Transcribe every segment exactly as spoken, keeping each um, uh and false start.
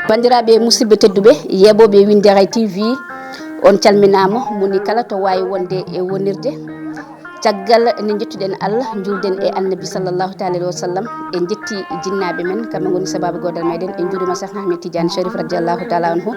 Banndiraaɓe musidɓe tedduɓe, yeeɓooɓe Winndere T V, on calminaama, moni kala to waawi wonde e wonirde. Caggal nde njettuɗen Allah, njuulden e Annabi sallallahu taala alayhi wa sallam, en njetti jinnaaɓe men, kamɓe ngoni sabaabu goodal meɗen. En njuuriima Cheikh Ahmed Tidiane Chérif radiyallahu taala anhu.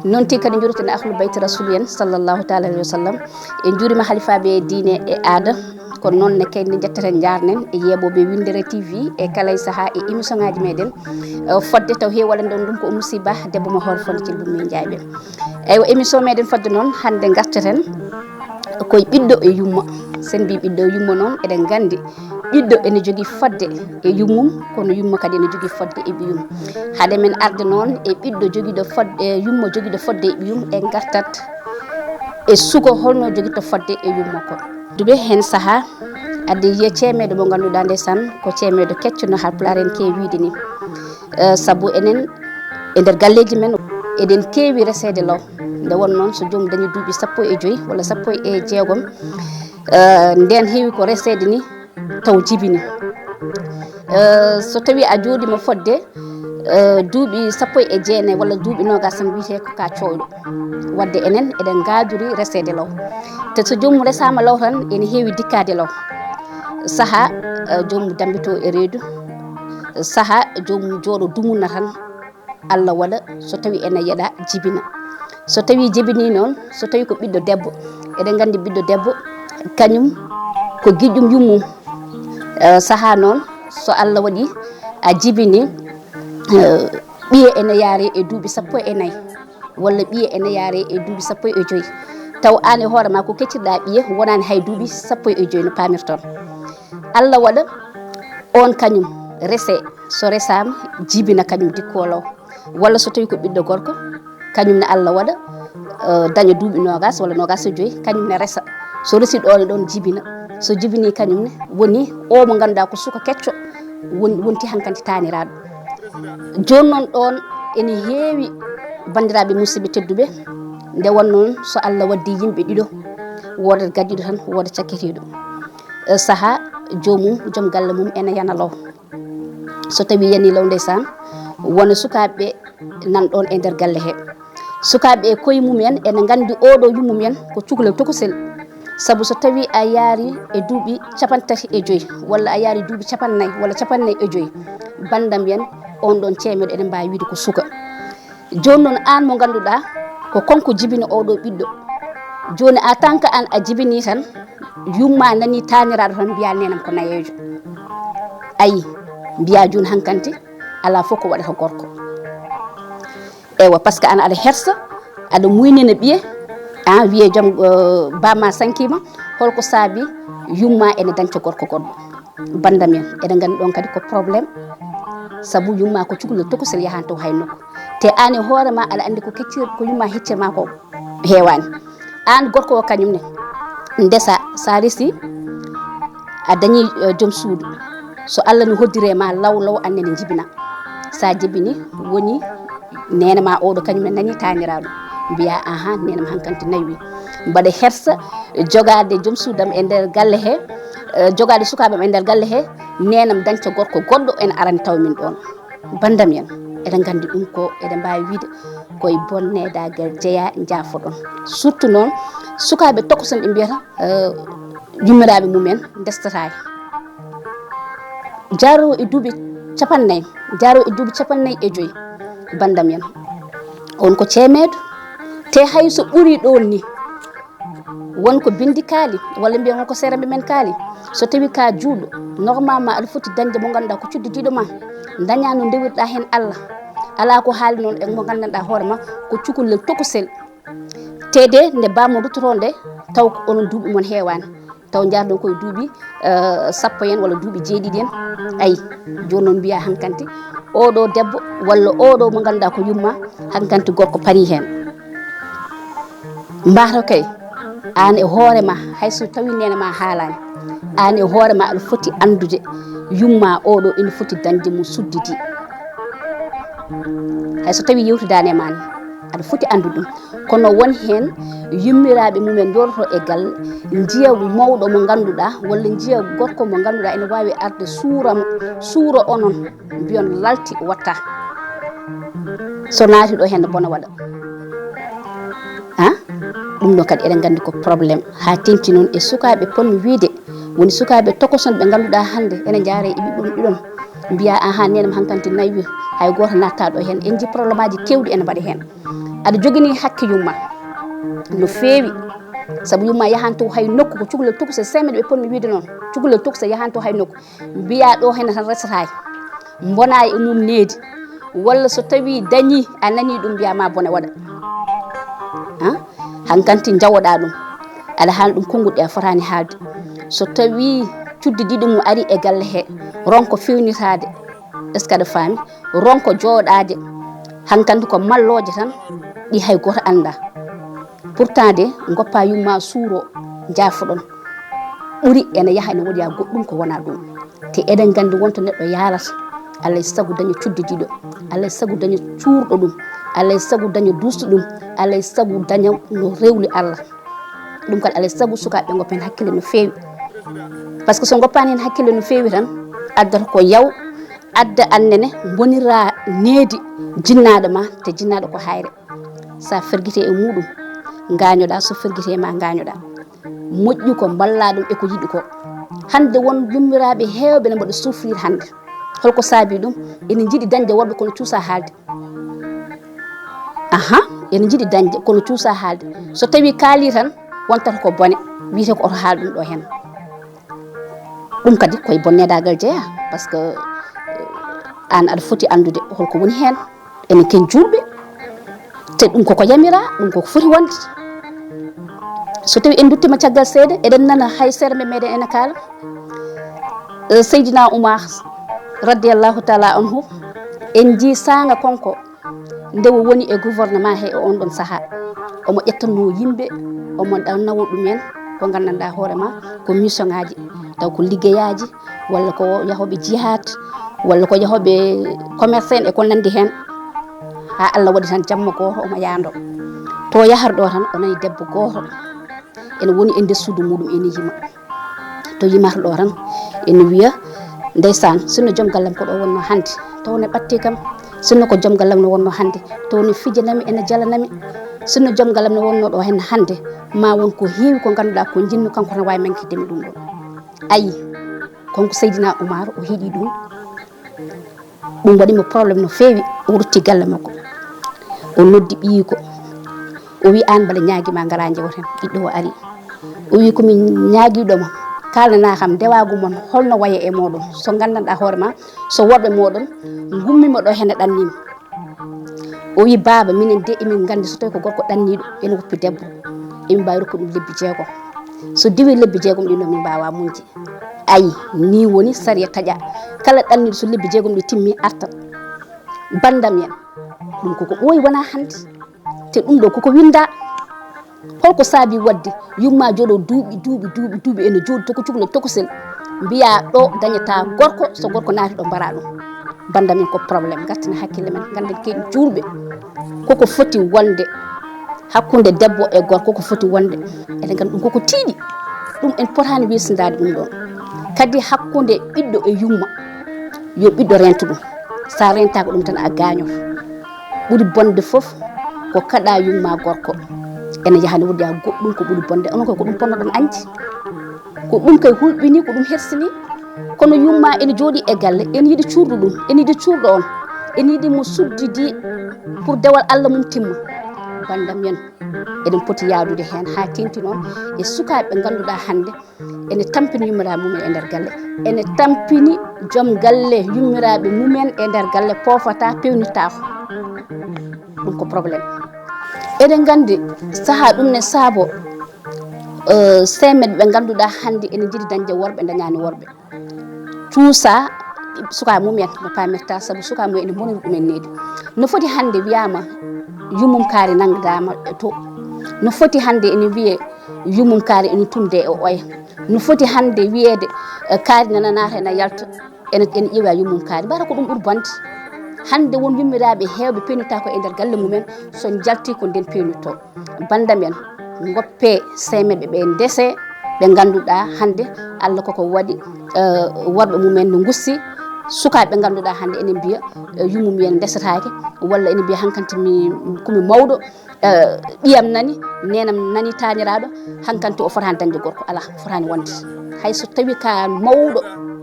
Noon tigi kadi njuureten Ahlu Bayti Rasul en sallallahu taala alayhi wa sallam. En njuuriima halifaaɓe diine e aada. Ko noon ne kaydi nde njettaten njaarnen e yeeɓooɓe Winndere T V e kala e sahaa e émission ngaaji meɗen. Eh, fodde taw heewi waɗande on ɗum ko Oumou Sy Ba, debbo mo hoore fonde Thilɓum Mbaye Ndiaye ɓe. Eywa, émission meɗen fodde noon hannde ngarteten koye ɓiɗɗo e yumma. Sen mbi ɓiɗɗo e yumma noon, eɗen nganndi ɓiɗɗo ene jogii fodde e yummum, kono yumma kadi ene jogii fodde e ɓiyum. Hade men arde noon e ɓiɗɗo jogiiɗo fodde, e yumma jogiiɗo fodde e ɓiyum, en ngartat e suka holno jogitta fodde e yumma ko. Duɓe heen sahaa, adde yiye ceemeeɗo mo ngannduɗaa ndeysaan ko ceemeeɗo kecco no Haalpulaar en keewi wiyde ni. Eh, sabu enen e nder galleeji men eɗen keewi reseede law. Nde won noon so joomum dañi duuɓi sappo e joyi walla sappo e jeegom, eh, ndeen heewi ko reseede ni taw jibini. Eh, so tawii a jooɗiima fodde, eh, duuɓi sappo e jeenayi walla duuɓi noogaas tan wiyetee ko ka cooyɗo. Wadde enen eɗen ngaajori reseede law. Te so joomum resaama law tan ene heewi dikkaade law. Sahaa, eh, joomum dammbitoo e reedu. Sahaa joomum jooɗo dumunna tan. Allah waɗa so tawii ene yeɗa jibina. So tawii jibinii noon, so tawii ko ɓiɗɗo debbo, eɗen nganndi ɓiɗɗo debbo kañum ko giƴƴum yummum. Eh, sahaa noon so Allah waɗii a jibinii, eh, ɓiye ene yaare e duuɓi sappo e nayi walla ɓiye ene yaare e duuɓi sappo e joyi. Taw aan e hoore ma ko keccirɗa ɓiye wonaani hay duuɓi sappo e joyi no paamirton. Allah waɗa on kañum rese, so resaama jibina kañum dikko law. Walla so tawii ko ɓiɗɗo gorko, kañum ne Allah waɗa, eh, daña duuɓi noogaas walla noogaas e joyi, kañum ne resa. So resi ɗoon e ɗoon jibina. So jibinii kañum ne, woni o mo ngannduɗaa ko suka kecco, won-, wonti hankadi taaniraaɗo. Jooni noon ɗoon ene heewi banndiraaɓe musidɓe tedduɓe, nde won noon so Allah waɗdii yimɓe ɗiɗo, woodat gaddiiɗo tan, woodat cakketeeɗo. Eh, sahaa joomum, joom galle mum ene yana law. So tawii yanii law ndeysaan, wona sukaaɓe nan ɗoon e nder galle he. Sukaaɓe e koye mum en ene nganndi oɗo yummum en ko cukalel tokosel. Sabu so tawii a yaari e duuɓi capanɗe tati e joyi, walla a yaari duuɓi capannay, walla capannay e joyi, banndam en on ɗoon ceemeeɗo eɗen mbaawi wiyde ko suka. Jooni noon aan mo ngannduɗaa ko kanko jibini oɗo ɓiɗɗo. Jooni en tant que aan a jibinii tan, yumma nanii taaniraaɗo tan mbiyaa neenam ko nayeejo. Ayi, mbiyaa jooni hankadi alaa fof ko waɗata gorko. Ewa, par ce que aan aɗa hersa, aɗa muynina ɓiye, aan wiyee joom, eh, bamma sankiima, holko saabi yumma ene dañca gorko goɗɗo? Banndam en, eɗen nganndi ɗoon kadi ko problème, sabu yumma ko cukalel tokosel yahan taw hay nokku. Te aan e hoore ma aɗa anndi ko keccir-, ko yumma heccir ma ko heewaani. Aan gorko o kañum ne, ndesa sa resi, a dañi, eh, joom suudu. So Allah no hoddire ma law law, aan ne ne jibina. Sa jibini, woni neene ma oɗo kañum ne nani taaniraaɗo. Mbiya, aha, neene ma hankadi nawi. Mbaɗa hersa, jogaade joom suudam e nder galle he, eh, jogaade sukaaɓe am e nder galle he, neenam dañca gorko goɗɗo ene arani taw min ɗoon. Banndam en, eɗen nganndi ɗum ko, eɗen mbaawi wiyde koye bonneedaagal jeyaa, njaafoɗon. Surtout noon, sukaaɓe tokosen ɓe mbiyata, eh, yummiraaɓe mum en ndestataake. Jaaro e duuɓi capannay, jaaro e duuɓi capannay e joyi, banndam en. On ko ceemeedo, te hay so ɓuri ɗoon ni, won ko binndi kaali, walla mbiyen won ko seeramɓe men kaali. So tawii ka juulɗo, normalement aɗa foti dañde mo ngannduɗaa ko cuddidiiɗo ma. Dañaa no ndewirɗaa heen Allah. Alaa ko haali noon e mo nganndanɗaa hoore ma ko cukalel tokosel. Te de nde bammo ruttotoo nde, taw ko onon duuɓi mon heewaani. Taw njaarɗon koye duuɓi, eh, sappo en walla duuɓi jeeɗiɗi en. Ayi, jooni noon mbiyaa hankadi, oɗo debbo walla oɗo mo ngannduɗaa ko yumma, hankadi gorko parii heen. Mbaato kay, aan e hoore ma, hay so tawii neene ma haalaani, aan e hoore ma aɗa foti anndude yumma oɗo ina foti dañde mo suddidi. Hay so tawii yewtidaani e ma ne, aɗa foti anndude ɗum. Kono won heen yummiraaɓe mumen njooɗoto e galle, njiya mawɗo mo ngannduɗaa, walla njiya gorko mo ngannduɗaa ene waawi arde suura mo, suura onon, mbiyon lalti watta. So naati ɗo heen bona waɗa. Ah, ɗum ɗo kadi eɗen nganndi ko problème. Haa teŋti noon e sukaaɓe potmi wiyde, woni sukaaɓe tokoson ɓe ngannduɗaa hannde ene njaara e ɓiɓɓe mum ɗiɗon. Mbiya, "Ahan, nene mo hankanti nayi, hay gooto natta ɗo heen." En nji problème aji keewɗi ene mbaɗa heen. Aɗa jogini hakke yumma no feewi. Sabu yumma yahanto hay nokku, ko cukalel tokosel, seemeɗe ɓe potmi wiyde noon. Cukalel tokosel yahanto hay nokku. Mbiya ɗo heen tan resata, mbona e mum needi. Walla so tawi dañi, a nani ɗum, mbiya ma bone waɗa. Ah? Hankanti njawoɗa ɗum. Aɗa haala ɗum konnguɗi a fotaani haalde. So tawi cuddidiiɗo mum ari e galle he, ronko fewnitaade. Est-ce que aɗa faami? Ronko jooɗaade. Hankanti ko mallooje tan, ɗi hay gooto annda. Pourtant de, ngoppa yumma suuro, njaafoɗon. Ɓuri ene yaha ene woɗɗoya goɗɗum ko wona ɗum. Te eɗen nganndi wonto neɗɗo yaalata, alay sago daña cuddidiiɗo, alay sago daña cuurɗo ɗum, alay sago daña duusɗo ɗum, alay sago daña no rewli Allah. Ɗum kadi alay sago sukaaɓe ɓe ngoppa heen hakkille no feewi. Par ce que so ngoppaani heen hakkille no feewi tan, addata ko yaw, adda annene, mbonira needi jinnaaɗo ma, te jinnaaɗo ko hayre. Sa fergite e muɗum, ngaañoɗa, so fergite ma, ngaañoɗa. Moƴƴi ko mballa ɗum e ko yiɗi ko. Hannde won yummiraaɓe heewɓe ne mbaɗa souffrir hannde. Holko saabi ɗum? Ene njiɗi dañde worɓe kono cuusa haalde. Aha, ene njiɗi dañde kono cuusa haalde. So tawi kaali tan, wontata ko bone. Wiyete ko oto haal ɗum ɗo heen. Ɗum kadi koye bonnedagal jeeya, par ce que, eh, an aɗa foti anndude holko woni heen. Enen ken juulɓe, te ɗum koko yamira, ɗum koko foti wonde. So tawi en duttima caggal seeɗa, eɗen nana hay seeɗa men meɗen ene kaala, eh, Seydina Oumar, radiyallahu taala anhu, en jii saanga konko, nde o woni e gouvernement he e on ɗon sahaa, omo ƴettanno yimɓe, omo ɗa-, nawo ɗumen ko nganndanɗaa hoore ma ko mission ŋaaji, taw ko liggeyaaji, walla ko yahooɓe jihad, walla ko yahooɓe commerce en e ko nanndi heen. Haa Allah waɗi tan jamma gooto omo yaando. To yahar ɗo tan o nani debbo gooto ene woni e nder suudu muɗum ene yima. To yimata ɗo tan ene wiya, "Ndeysaan, sinno joom gallam ko ɗo wonno hannde, taw ne ɓatti kam. Sinno ko joom gallam no wonno hannde, taw ne fijanami, ene jalanami. Sinno joom gallam no wonno ɗo heen hannde, ma won ko heewi ko ngannduɗaa ko jinnu kanko tan waawi mankidemi ɗum ɗo." Ayi, kanko Seydina Oumar o heɗi ɗum. Ɗum waɗi mo problème no feewi. O rutti galle makko. O noddi ɓiyiiko. O wi, "Aan mbele ñaagi ma ngala njewaten." Ɓiɗɗo o ari. O wi, "Ko min ñaagiiɗo ma. Kaalnanaa kam ndewaagu mon holno waya e mooɗon. So nganndanɗaa hoore ma, so worɓe mooɗon ngummi mo ɗo hene ɗannimi." O wi, "Baaba, minen de emin nganndi so tawi ko gorko ɗanniiɗo ene woppi debbo, emin mbaawi rokkude ɗum lebbi jeegom. So diwi lebbi jeegom ɗin ɗo min mbaawa muñde." Ayi, ni woni sariya taƴa. Kala ɗanniiɗo so lebbi jeegom ɗi timmi artat. Bandam en. Ɗum koko ɓooyi wona hannde. Te ɗum ɗo koko winda. Holko saabi waɗde yumma jooɗo duuɓi, duuɓi, duuɓi, duuɓi ene jooɗi toko cukalel tokosel. Mbiya ɗo dañata gorko, so gorko naati ɗo mbara ɗum. Banda min ko problème, ngartina hakkille men, ngannden ken juulɓe. Koko foti wonde hakkunde debbo e gorko, ko foti wonde. Eɗen nganndi ɗum koko tiiɗi. Ɗum en potaani wirsindaade ɗum ɗon. Kadi hakkunde ɓiɗɗo e yumma, yo ɓiɗɗo rento ɗum. Sa rentaaka ɗum tan a gaañoto. Ɓuri bonde fof ko kaɗa yumma gorko. Ene yaha ne woodi haa goɗɗum ko ɓuri bonde. Onon koy ko ɗum ponnoɗon añde. Ko ɗum kay hulɓini, ko ɗum hersini. Kono yumma ene jooɗi e galle, ene yiɗi cuurɗo ɗum, ene yiɗi cuurɗo on, ene yiɗi mo suddidi pour dewal Allah mum timma. Bandam en, eɗen poti yaadude heen haa teŋti noon e sukaaɓe ɓe ngannduɗaa hannde ene tampini yummiraaɓe mumen e nder galle, ene tampini joom galle yummiraaɓe mumen e nder galle, poofataa, peewnitaako. Ɗum ko problème. Eɗen nganndi sahaa ɗum ne saabo, eh, seemeɗe ɓe ngannduɗaa hannde ene njiɗi dañde worɓe, dañaani worɓe. Cuusa suka mumen no pamirta, sabu suka mumen ene mboniri ɗumen needi. No foti hannde wiyaama yummum kaari nanngaama e to. No foti hannde ene wiyee yummum kaari ene tumde e oya. No foti hannde wiyeede, eh, kaari nana naata ena yalta, ene, ene ƴeewa yummum kaari. Mbata ko ɗum ɓuri bonde. Hannde won yummiraaɓe heewɓe peenutaa ko e nder galle mumen, so njalti ko nden peenutoo. Bannda men, ngoppee seemedɓe ɓe ndese, ɓe ngannduɗaa hannde Allah koko waɗi, eh, worɓe mumen no ngussi, sukaaɓe ɓe ngannduɗaa hannde ene mbiya, eh, yummum yen ndesetaake, walla ene mbiya hankanti mi, komi mawɗo, eh, ɓiyam nani, neenam nani taaniraaɗo, hankanti o fotaani dañde gorko, alaa, fotaani wonde. Hay so tawi ka mawɗo,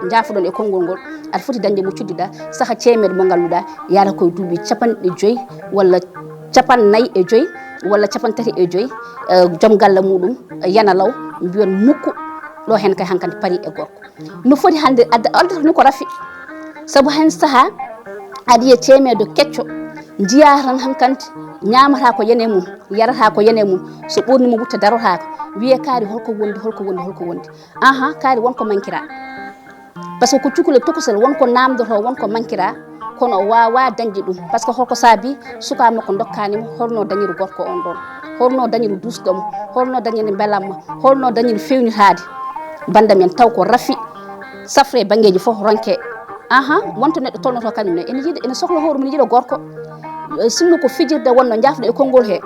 njaafoɗon e konngol ngol, aɗa foti dañde mo cuddiɗaa, saha ceemeɗe mo ngannduɗaa, yara koye duuɓi capanɗe joyi walla capannayi e joyi walla capantati e joyi, eh, joom galle muɗum, eh, yana law, mbiyon mukku, ɗo hen kay hankanti pari e gorko. No foti hannde adda, addata ni ko rafi. Sabu hen saha aɗa yiya ceemeedo kecco, njiya tan hankanti ñaamata ko yene mum, yarata ko yene mum, so ɓurni mo wutta darotako, wiye kaari holko wondi, holko wondi, holko wondi. Aha, kaari won ko mankira. Par ce que ko cukalel tokosel won ko namdoto, won ko mankira, kono o wawa dañde ɗum. Par ce que holko saabi suka makko dokkani mo, holno dañiri gorko on ɗon, holno dañiri dusɗo mo, holno dañiri mbelamma, holno dañiri fewnitaade banda men, taw ko rafi, safre banngeeji fof ronke. Aha, wonto neɗɗo tolnoto kañum ne, ene yiɗa, ene sohla hoore mum, ene yiɗa gorko. Eh, sinno ko fijirde wonno, jafno e konngol he,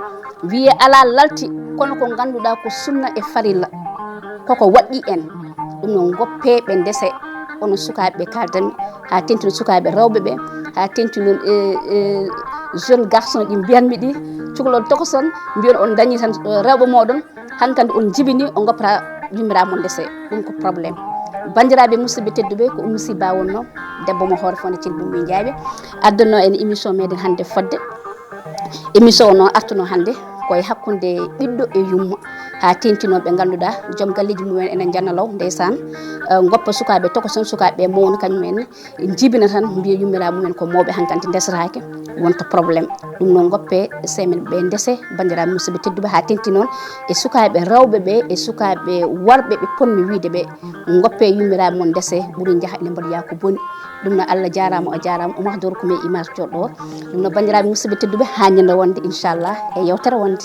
wiye ala lalti, kono ko ngannduɗaa ko sunna e farilla, koko waɗɗi en. Ɗum noon, ngoppe ɓe ndese, onon sukaaɓe ɓe kaaldanmi, haa tentino sukaaɓe rewɓe ɓe, haa tentino, eh, eh, jeune garçon ɗi mbiyanmi ɗi, cukalel tokoson, mbiyon on dañi tan, eh, rewɓe moɗon, hankadi on jibini, o ngoppata yummira mon ndese. Ɗum ko problème. Banndiraaɓe musidɓe tedduɓe, ko Oumou Sy Ba wonno, debbo mo hoore fonde Thil Bumbi Jaaɓe, addanno en émission meɗen hannde fodde. Émission o noon artuno hannde ko e hakkunde ɓiɗɗo e yumma, haa tentino ɓe ngannduɗaa joom galleeji mumen ene njana law, ndeysaan, eh, ngoppa sukaaɓe tokoson, sukaaɓe mawna kañum en, jibina tan, mbiya yummira mumen ko mawɓe, hankadi ndesataake, wonta problème. Ɗum noon, ngoppe semen ɓe ndese, banndiraaɓe musidɓe tedduɓe, haa tenti noon e sukaaɓe rewɓe ɓe, e sukaaɓe worɓe ɓe ponmi wiide ɓe, ngoppe yummira mon ndese, ɓuri njaha ene mbaɗoya ko boni. Ɗum noon, Allah jaaraama, o jaaraama, o mahdoor ko me image joɗɗo. Ɗum noon, banndiraaɓe musidɓe tedduɓe, haa ñande wonde, inchallah, e yewtere wonde.